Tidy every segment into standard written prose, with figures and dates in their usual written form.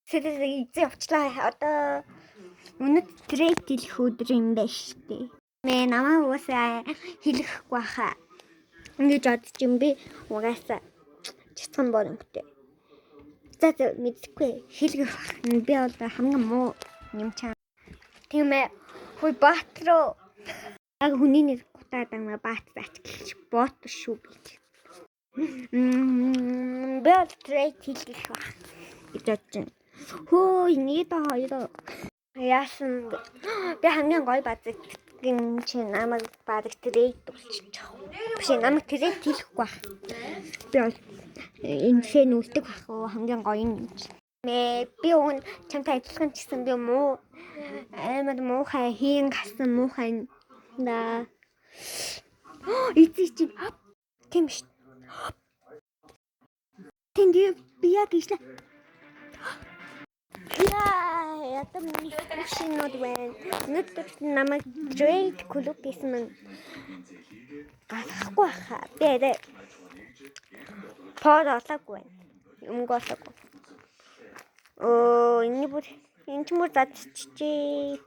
Сэтгэл эзэн явчлаа. Одоо өнөд trade хэлэх өдөр юм байна шүү дээ. Мэ намаа угаасаа хэлэхгүй баха. Ингэж бодож юм би угаасаа чацхан боромтой. За за мэдхгүй хэлэх бах. Би бол хамгийн муу юм чам. Тийм ээ. Хүй бат руу. Яг хүний нэр гутаад байгаа бат заач гэлч бот шүү би. Би бол trade хэлэх бах гэж бодож байна. Хөө нэг доо хоёр яасан би хамгийн гоё базаг чинь намайг баг trade болчих. Биш намайг trade хийхгүй байх. Би бол энэ шээ нүлдэг бах уу хамгийн гоё юм чинь. Мэ би уг нь чамтай адилхан ч гэсэн би муу амар муухай хийн гасан муухай да. Эцэг чинь тийм ш. Тэнд би яг ишлээ. Яа, ядам миний шинүүд байна. Өнөөдөр намайг trade клуб гэсэн мэн гарахгүй хаа. Би арай пор олоогүй байна. Өмгөө олоогүй. Оо, энэ бүр энэ ч мөр задчихжээ.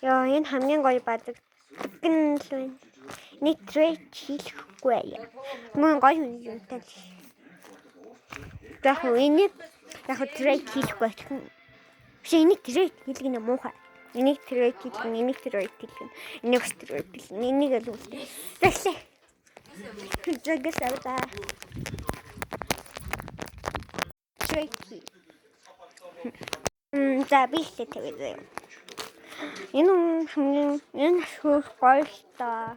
Яа, энэ хамгийн гоё бадаг гэн л байна. Нэг trade хийхгүй яа. Мөн гоё хүн юмтай л. Яг хөө энийг яг trade хийхгүй байх. Биш энийг trade хийлгэх нь муухай. Энийг trade хийлгэх нь, энийг trade хийлгэх нь, энийг бас trade хийлгэх нь, энийг л үлдээ. Тэглээ. Жагс авда. Trade хий. За би ихтэй тавиа заяа. Энэ хамгийн энэ шүүх гоё л доо.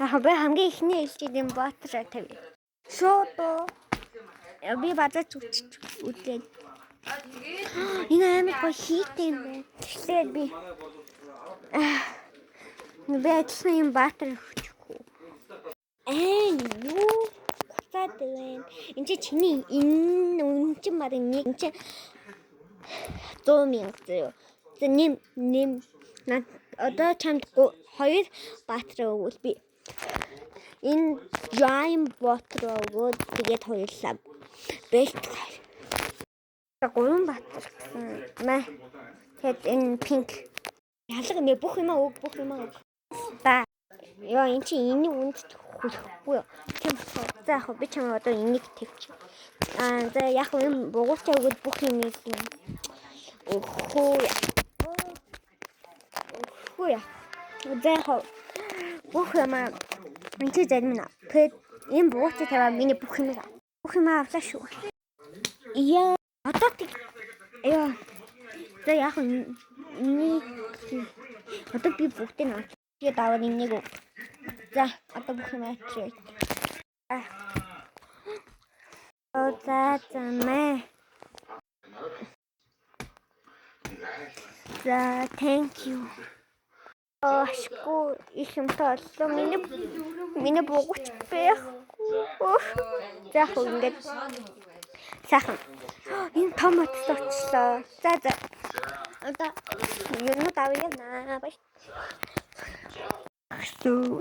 Яг би хамгийн ихний ээлжид энэ баатраа тавья. Шууд уу. Би базаач үчиж үдээд. Энэ амар гоё хийтэй юм байна. Тэгэхээр би би адилхан юм баатар өгчихгүй. Аа юу буцаад байна. Энд чи чиний энэ үн чинь баг нэг чи 100 мянга зөө. За нэм нэм над одоо чамд 2 баатраа өгвөл би энэ giant баатраа өгөөд тэгээд хоёулаа бэлт 3 баатар гэсэн. Мэ. Тэгээд энэ pink ялга нэ бүх юмаа өг бүх юмаа өг. Ба. Йоо эн чи энэний үнд хүрэхгүй юу. Тийм болохоор за яг би чамаа одоо энийг тавьчих. Аа за яг юм бугуурчаа өгөөд бүх юм юм. Өхөө яа. Өхөө яа. За яг бүх юмаа энэ чи зарим нь. Тэгээд энэ бугуурчаа тавиа миний бүх юм бүх юм авлаа шүү. Яа одоо тэг яа. За яг нэг одоо би бүгдийг нь авчих. Тэгээд аваад энийг өг. За одоо бүх юм авчиръя. Оо за за мэ. За thank you. Ашгүй их юмтай боллоо. Миний бугууч байхгүй. За яг ингээд сайхан. Энэ том хотод очлоо. За за. Одоо юмнууд авъя наа. Баяр. Сүү.